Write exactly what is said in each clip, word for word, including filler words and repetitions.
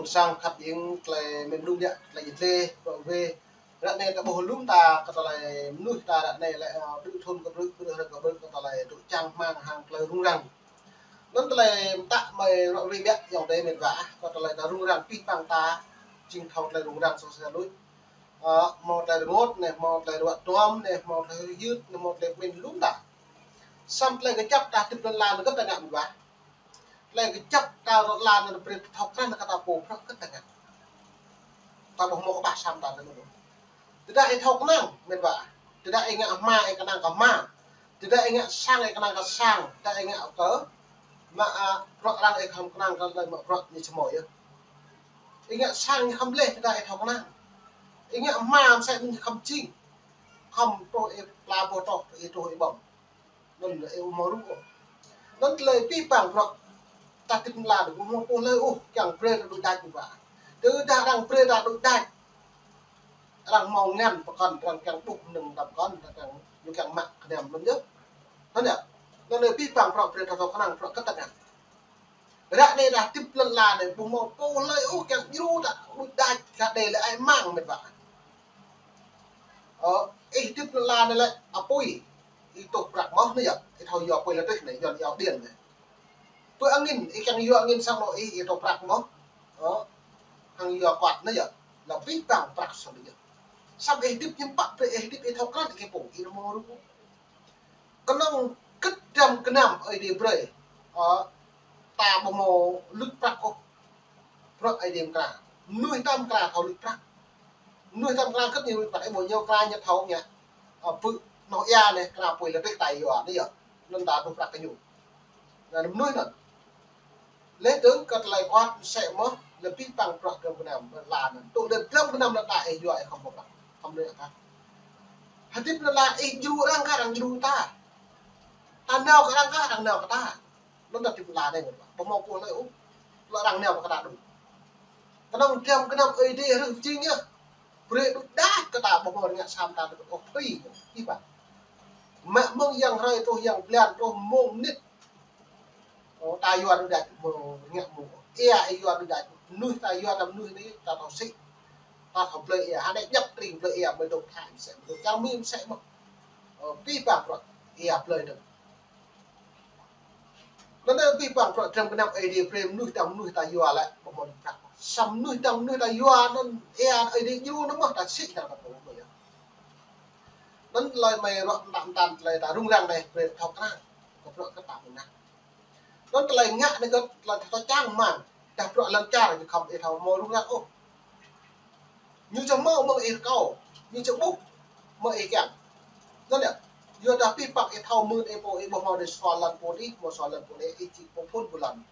Ƀôn sang khăp ing tơlơi mĭn mơnung yă, tơlơi yit lĕ, ƀă wê. Ră anai ta ƀuh lŏm ta kơ tơlơi mơnuih ta ră anai lĕ, ơ, ƀrư̆ thun kơ ƀrư̆, ƀrư̆ hrơi kơ ƀrư̆ kơ tơlơi dŏ čang hmang hăng tơlơi rŭng răng. Anŭn tơlơi mơtă mơi ră ruai biă ayŏng adơi met wa, kơ tơlơi ta rŭng răng pih pang ta, jing thâo tơlơi rŭng răng sô sa luč. Ơ, hmâo tơlơi rơngot anai, hmâo tơlơi ruă tuăm anai, hmâo tơlơi hơyưt anai, hmâo tơlơi pơmĭn lŏm ta. Samơ̆ tơlơi kơjăp ta hơdip lŏn la anai kơ ta ngă met wa. Tơlơi kơjăp ta lŏn la anai brơi thâo krăn kơ ta pô prăk kơ ta ngă. Ta ƀuh hmâo kơ ƀah sam ta anŭn. Tơdah ih thâo kơnang, met wa. Tơdah ih ngă hma, ih kơnang kơ hma. Tơdah ih ngă sang, ih kơnang kơ sang. Tơdah ih ngă kơ mă, a, prăk arăng ih khŏm kơnang kơ lơi mă prăk ñu čơmơi yơh. Ih ngă sang ñu khŏm leh, tơdah ih thâo kơnang. Ih ngă hma mơsĕ ñu khŏm jing. Khŏm truh ih pla boh truh, ih truh ih ƀơ̆ng. Anŭn ih ƀu hmâo rup ôh. Anŭn tơlơi pih pang prăk ta hơdip lŏn la anai ƀu hmâo pô hlơi ôh, kiăng brơi ta đuaĭ đač met wa. Tơdah arăng brơi ta đuaĭ đač, arăng hmâo ngăn pơkŏn, arăng kiăng ƀuh mơnơ̆ng tăm kŏn, arăng ñu kiăng mă kơnăm anŭn yơh. Anŭn yơh. Anŭn tơlơi pih pang prăk brơi ta thâo kơnang prăk kơ ta ngă. Ră anai ta hơdip lŏn la anai ƀu hmâo pô hlơi ôh kiăng djru ta đuaĭ đač kơ đe lĕ ai mang met wa. Ơ, ih hơdip lŏn la anai lĕ apui, ih tuh prăk mơ̆n anai yơh, ih thâo yua apui lŏn tơ̆ anai, yua yua điện anai. Pơ angin, ih kiăng yua angin sang anŏ ih, ih tuh prăk mơ̆n. Ơ, hăng yua kuat anai yơh, lĕ pih pang prăk sang anai yơh. Samơ̆ ih hơdip hiư̆m pă brơi ih hơdip ih thâo krăn ih kơ pô, ih hmâo rup. Kơnơ̆ng kơ̆t dram gơnam Ơi Adai brơi. Ơ, ta ƀu hmâo luč prăk ôh. Prăk Ơi Adai mơkra. Mơnuih ta mơkra thâo luč prăk. Mơnuih ta mơkra kơ̆t ñu luč prăk, ih ƀuh ñu kra ñu thâo ngă. Ơ, pơ anŏ ia anai kra apui lŏn tơ̆ ta yua anai yơh. Anŭn ta tuh prăk kơ ñu. Anŭn mơnuih anŭn. Leh dơ̆ng kơ tơlơi kuat mơsĕ mơ̆n, lĕ pih pang prăk dram gơnam lŏn la anŭn. Tŭ lĕ dram gơnam lŏn la ih yua ih khŏm ƀuh prăk. Khŏm lĕ ta. Hơdip lŏn la ih djru arăng kah arăng djru ta. Ta nao kơ arăng kah arăng nao kơ ta. Anŭn ta hơdip lŏn la anai met wa. Ƀu hmâo pô hlơi ôh. Lŏ arăng nao kơ ta đôč. Kơnơ̆ng dram gơnam Ơi Adai rơh jing yơh. Brơi đuaĭ đač kơ ta ƀu hmâo ngă sam ta đôč ôh phi. Pih pang. Mă mơ̆ng yang hrơi truh yang blan truh mông mơnit. Ơ, ta yua đuaĭ đač mơ̆ng ngă mơ̆ng. Ia ih yua đuaĭ đač. Mơnuih ta yua ta mơnuih anai ta thâo sĭ. Ta thâo blơi ia. Hơnai djăp tring blơi ia mơi dŏ thai mơsĕ. Mơi dŏ čar Mi mơsĕ mơ̆n. Ơ, pih pang prăk ia blơi dơ̆ng. Anŭn anai pih pang prăk dram gơnam Ơi Adai brơi mơnuih ta mơnuih ta yua lĕ ƀu hmâo prăk. Samơ̆ mơnuih ta mơnuih ta yua anŭn ia Ơi Adai djru anŭn mơ̆n ta sĭ ta ƀu hmâo yơh. Anŭn tơlơi mơi ruă mơtam mơtam tơlơi ta rŭng răng anai brơi thâo krăn. Kơ prăk kơ ta mơ̆ng anai. Anŭn tơlơi ngă anai kơ tơlơi thâo čang hmang. Dah prăk lŏn čar ñu khŏm ih thâo hmâo rŭng răng ôh. Ñu či hmâo mơ̆ng ih rơkâo, ñu či ƀuh mơ̆ng ih kiăng. Anŭn yơh, yua dah pih pang ih thâo mưn ih pô ih ƀu hmâo đe sua lŏn pô ih, hmâo sua lŏn pô ih, ih či pơphun pơlŏn.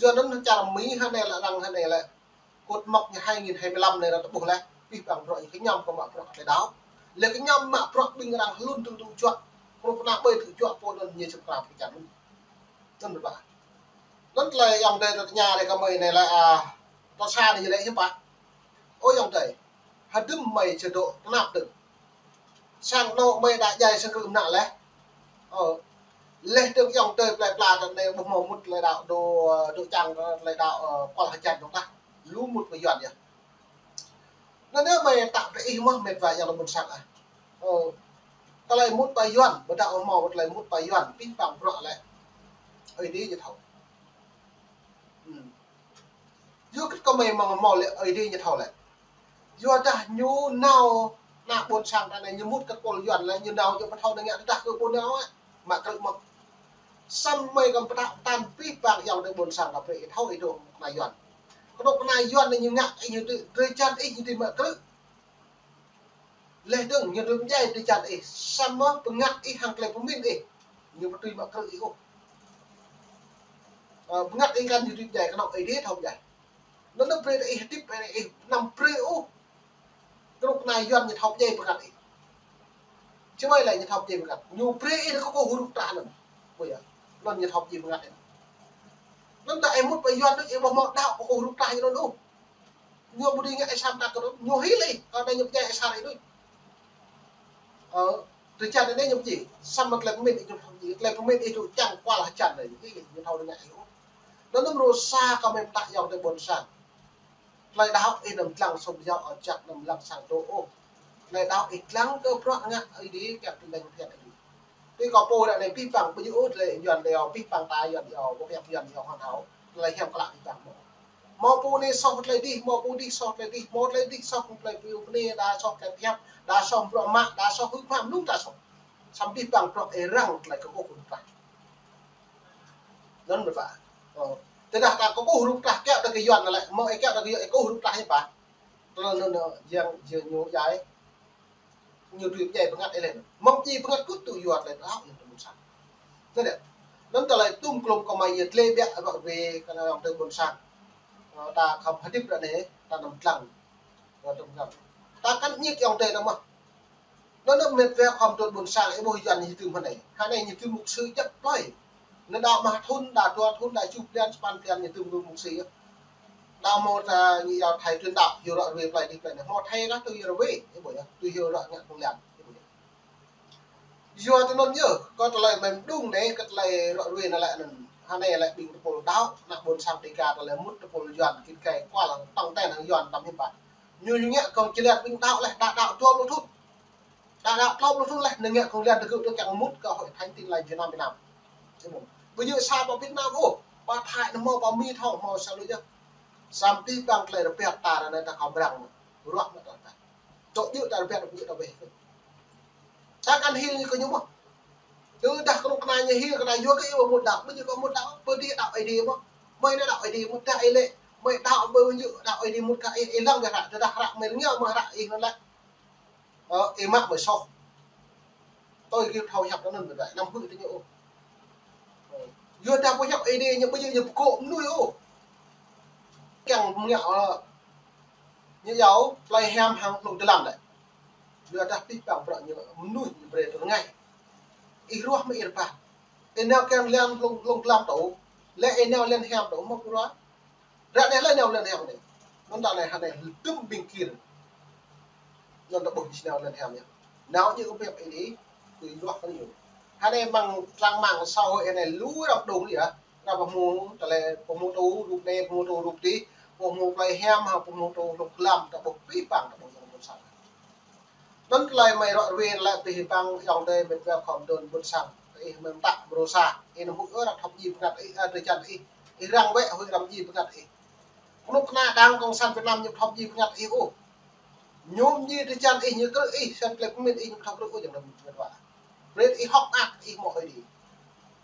Yua anŭn čar Mi hơnai lĕ arăng hơnai lĕ. Cột mốc ñu hai nghìn hai mươi lăm anai arăng ta ƀuh leh, pih pang prăk ñu kơñăm kơ mă prăk tơlơi đaŏ. Lĕ kơñăm mă prăk ƀing arăng hlŭn tơ̆ tơ̆ juă. Kơnuk kơna ƀơi tơ̆ juă pô anŭn ñu či krap kơ čar anŭn. Anŭn ƀă. Anŭn tơlơi ayŏng adơi ta tơña lĕ kơ mơi anai lĕ, a, ta sa anai lĕ hiư̆m pă. Ơ ayŏng adơi. Hơdôm mơi či dŏ tơnap dơ̆ng. Sang anŏ mơi đa djai sang krư̆ mơnă leh. Ơ. Leh dơ̆ng ayŏng adơi plơi pla ta anai ƀu hmâo mŭt tơlơi đaŏ dŏ, dŏ čang tơlơi đaŏ, ơ, kual hơjăn dŏ tah. Lu mŭt pơ Yuan yơh. Anŭn yơh mơi tă brơi ih mơ̆n met wa ayŏng adơi ƀôn sang ah. Ơ. Tơlơi mŭt pơ Yuan, ƀôdah ƀu hmâo tơlơi mŭt pơ Yuan, pih pang prăk lĕ. Ơi Adai ñu thâo. Ư. Yua kơ kơ mơi mơ̆ng hmâo lĕ Ơi Adai ñu thâo lĕ. Yua dah ñu nao ană ƀôn sang ta anai ñu mŭt kơ pôl Yuan lĕ ñu nao ñu ƀu thâo anai ngă dah kơ ƀu nao ah. Mă krư̆ mơ̆n. Samơ̆ mơi kăm pơtă pơtăn pih pang ayŏng adơi ƀôn sang kơ brơi ih thâo ih dŏ kơnuk kơna Yuan. Kơnuk kơna Yuan anai ñu ngă ih ñu tui drơi jăn ih ñu tui mă krư̆. Leh dơ̆ng ñu tui pơdjai drơi jăn ih, samơ̆ bơngăt ih hăng tơlơi pơmĭn ih. Ñu ƀu tui mă krư̆ ih ôh. Ơ, bơngăt ih kăn ñu tui pơdjai kơnơ̆ng Ơi Adai thâo pơdjai. Anŭn anŭn brơi ih hơdip ih anăm brơi ôh. Kơnuk kơna Yuan ñu thâo pơdjai bơngăt ih. Či mơi lĕ ñu thâo pơdjai bơngăt. Ñu brơi ih kơkuh hrup trah anŭn. Ƀu yơh. Anŭn ñu thâo pơdjai bơngăt ih. Anŭn dah ih mŭt pơ Yuan đôč ih ƀu hmâo đaŏ kơkuh hrup trah ñu anŭn ôh. Ñu ƀu dưi ngă ih sa mơta kơ anŭn. Ñu hil ih, kơ anai ñu pơdjai ih sa rai đôč. Ơ, drơi jăn anai ñu pơdjai. Samơ̆ tơlơi pơmĭn ih ñu thâo pơdjai. Tơlơi pơmĭn ih dŏ čang kual hơjăn anai. Ih, ñu thâo ngă ih ôh. Anŭn anŭn mrô sa kơ mơi pơtă ayŏng adơi ƀôn sang. Tơlơi đaŏ ih anăm lăng sum yua ôh, jak anăm lăng sang tŏ ôh. Tơlơi đaŏ ih lăng kơ bruă ngă Ơi Adai, kiăng tơlơi phiăn Ơi Adai. Tui kâo pô ră anai pih păng ƀu djơ̆ ôh, tơlơi Yuan iâu pih păng ta Yuan iâu, ƀu pơhiăp Yuan iâu hŏn hao. Tơlơi hiam klă pih păng mơ̆. Mơ̆ pô anai soh tơlơi dih, mơ̆ pô dih soh tơlơi dih, mơ̆ tơlơi dih soh tơlơi pơhiăp, pô anai đa soh tơlơi pơhiăp, đa soh bruă mă, đa soh hơ̆k mơ̆ng ta soh. Samơ̆ pih păng bruă ih răng tơlơi kơkuh rup trah. Anŭn mơ̆ pă. Ơ. Tơdah ta kơkuh rup trah kiaŏ tơ kơ Yuan lĕ, mơ̆ ih kiaŏ tơ kơ Yuan ih kơkuh rup trah ñu pă. Tơlơi anŭn, anŭn, yang jơ ñu djai. Ñu tui djai bơngăt ih lĕ. Mơ̆ng djai bơngăt kŭt tŭ Yuan lĕ, đaŏ ñu tŭ ƀôn sang. Tơdah. Anŭn tơlơi tum klum kơ mă yơh tơlơi biă ƀă wê kơ ană ayŏng adơi ƀôn sang. Ơ, ta khŏm hơdip ră anai, ta anăm lăng. Ơ, tơm ngăp. Ta kăn ñik ayŏng adơi anăm mơ̆. Anŭn anăm met wa khŏm tŭ ƀôn sang, ih ƀuh Yuan ñu tŭm hơnai. Hơnai ñu tŭm mục sư djăp plơi. Anŭn đa mă thun, đa dua thun, đa tơjuh blan, sapăn blan ñu tŭm mục sư yơh. Đa mơ̆ ta ñu iâu thầy truyền đạo, iâu ră ruai plơi dih plơi anai. Mơ̆ thầy ră tui iâu ră ruai, ih ƀuh yơh, tui iâu ră ngă kông lan, ih ƀuh yơh. Yua tui anŭn yơh, kơ tơlơi mơ̆ng đung anai, kơ tơlơi ră ruai anŭn lĕ anŭn. Hơnai lĕ ƀing tơpul đaŏ, ană ƀôn sang Dêga tơlơi mŭt tơpul Yuan, kit kai kual, tong ten hăng Yuan tăm hiư̆m pă. Ñu ñu ngă kông čơlĕt ƀing đaŏ leh, đa đaŏ dua pluh thun. Đa đaŏ klâo pluh thun leh, ñu ngă kông lan tơgŭ tơ kiăng mŭt kơ Hội Thánh Tin Lành Việt Nam, Việt Nam. Ƀu djơ̆ sa pơ Việt Nam ôh, pơ Thái anŭn mơ̆, pơ Mi thâo mơ̆ sa lu yơh. Samơ̆ pih păng tơlơi rơbat ta ră anai ta khŏm răng mơ̆. Ruah mơ̆ ta rơbat. Tŏ djơ̆ ta rơbat, ƀu djơ̆ ta weh. Ta kăn hil ñu kơ ñu mơ̆. Tơdah kơnuk kơna ñu hil kơ ta yua kơ ih ƀu mŭt đaŏ, ƀu djơ̆ kơ mŭt đaŏ, pơ dih đaŏ Ơi Adai mơ̆. Mơi anai đaŏ Ơi Adai mơ̆, tơdah ih lĕ, mơi đaŏ ƀu djơ̆ đaŏ Ơi Adai mŭt kơ ih, ih lăng weh ră, tơdah ră mơi rơngiao mơ̆ ră ih anŭn lĕ. Ơ, ih mă mơi soh. Tui kơ thâo hiăp anŭn mơ̆, anăm huĭ tơ ñu ôh. Ơ, yua dah pơhiăp Ơi Adai ñu ƀu djơ̆ ñu pơkŏ mơnuih ôh. Kiăng mơ̆ ngă, ơ, ñu iâu plơi hiam hăng hlŏng dơlăm lĕ. Yua dah pih păng bruă ñu mơnuih ñu brơi tơ rơngai. Ih ruah mơ̆ ih rơbat. Ih nao kiăng lăng hlŏng, hlŏng dơlăm tŏ. Lĕ ih nao lăng hiam tŏ mơ̆ pơruă. Ră anai lĕ nao lăng hiam anai. Anŭn ta anai hơnai tŭm ƀing kir. Anŭn ta ƀuh ih nao lăng hiam yơh. Nao ñu ƀu pơhiăp Ơi Adai, tui ruah kơ ñu. Hơnai mơ̆ng trang mạng xã hội anai lu răm đung yơh. Răm pơhmu tơlơi, pơhmu tŭ rup anai, pơhmu tŭ rup dih, pơhmu plơi hiam, hă, pơhmu tŭ hlŏng dơlăm, ta ƀuh pih păng, ta ƀuh ayŏng ƀôn sang. Anŭn tơlơi mơi ră ruai lĕ pih păng ayŏng adơi met wa khŏm tŭ ƀôn sang. Ih mơ̆ mơtă brô sa, ih anăm huĭ ôh ră thŏp djai bơngăt ih, ơ, drơi jăn ih. Ih răng weh huĭ răm djai bơngăt ih. Kơnuk kơna Đảng Cộng sản Việt Nam ñu thŏp djai bơngăt ih ôh. Ñu djai drơi jăn ih, ñu krư̆ ih, sĭt tơlơi pơmĭn ih ñu thŏk krư̆ ôh, ayŏng adơi met wa. Brơi ih hơ̆k mơak, ih mơ̆ Ơi Adai.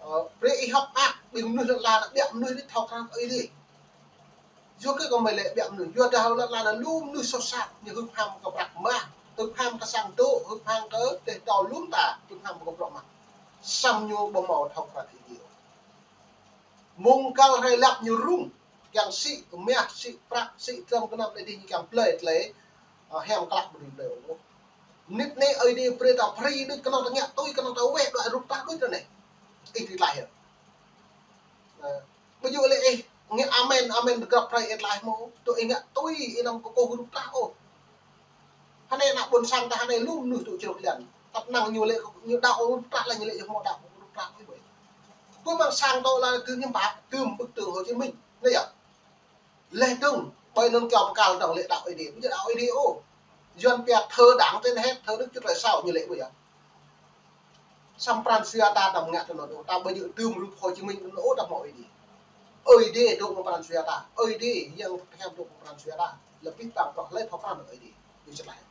Ơ, brơi ih hơ̆k mơak, ƀing mơnuih lŏn ala anai ƀiă mơnuih ih thŏk krăn Ơi Adai. Yua kơ kơ mơi lĕ ƀiă mơnuih, yua dah lŏn ala anai lu mơnuih soh sat, ñu hưp ham kơ prăk mah, hưp ham kơ sang dŏ, hưp ham kơ teh tâo lŏm ta, hưp ham kơ bruă mah. Samơ̆ ñu ƀu mâo thâo krăn Ơi Adai. Mơ̆ng kal hrơi lăp ñu rŭng, kiăng sĭ kơmiah, sĭ prăk, sĭ dram gơnam tơlơi dih ñu kiăng blơi tơlơi, ơ, hiam klă ƀu dưi blơi ôh. Mơnit anai Ơi Adai brơi ta phrâo đôč kơnơ̆ng ta ngă tui, kơnơ̆ng ta weh đuaĭ rup ta đôč tơ anai. Ih tơtlaih yơh. Ơ, ƀu djơ̆ lĕ ih ngă amen, amen tơgrăp phrâo ih tlaih mơ̆. Tui ih ngă tui ih anăm kơkuh rup trah ôh. Hơnai ană ƀôn sang ta hơnai lu mơnuih tŭ čruk lian. Tăp năng ñu lĕ ñu đaŏ rup trah lĕ ñu lĕ ñu mơ̆ đaŏ rup trah ôh ƀơi. Ƀu mơ̆ng sang tŏ lĕ tơm hiư̆m pă, tơm bức tường Hồ Chí Minh. Anai yơh. Leh dơ̆ng, ƀơi anŭn kiaŏ pơkăl dơ̆ng lĕ đaŏ Ơi Adai. Ƀu djơ̆ đaŏ Ơi Adai ôh. Yuan pia thờ Đảng trên hết, thờ Đức Chúa Trời sau ñu lĕ ƀơi yơh. Samơ̆ pran jua ta anăm ngă tui anŭn ôh, ta ƀu djơ̆ tơm rup Hồ Chí Minh anŭn ôh ta mơ̆ Ơi Adai. Ơi Adai dŏ amăng pran jua ta, Ơi Adai yang pơhiăp dŏ amăng pran jua ta. Lĕ pih păng pơhlơi thâo krăn Ơi Adai. Ñu čơtlaih.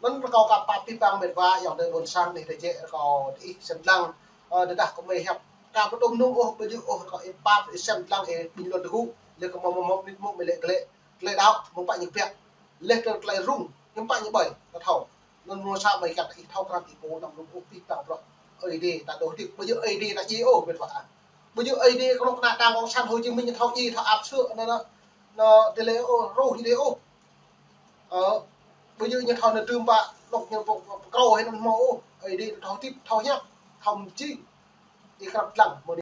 Anŭn rơkâo kơ pap pih păng met wa ayŏng adơi ƀôn sang anai tơjĕ rơkâo ih sem lăng, ơ, tơdah kơ mơi hiăp. Ka pơtŭm nung ôh, ƀu djơ̆ ôh, rơkâo ih pap, ih sem lăng, ih bình luận tơgŭ. Lĕ kơ mơ̆ mơ̆ mơ̆ mơnit mơ̆ mơi lĕ glĕ. Tơlơi đaŏ, mơ̆ng pă ñu biă. Leh tơlơi rŭng, mơ̆ng pă ñu ƀơi, ta thâo. Anŭn mơ̆ sa ƀai kiăng ih thâo krăn ih pô anăm rŭng ôh pih păng bruă Ơi Adai ta dŏ hơdip. Ƀu djơ̆ Ơi Adai ta djai ôh met wa. Ƀu djơ̆ Ơi Adai kơnuk kơna Đảng Cộng sản Hồ Chí Minh thâo djai, thâo ap sơ̆, anŭn, anŭn, anŭn, tơlơi ôh, rŏh Ơi Adai ôh. Ơ, ƀu djơ̆ ñu thâo anŭn tơm pă, lŏk ñu pơk-, pơkrô hĭ anŭn mơ̆ ôh. Ơi Adai thâo hơdip, thâo hiăp, thâo mơjing. Ih krăp lăng, mơ̆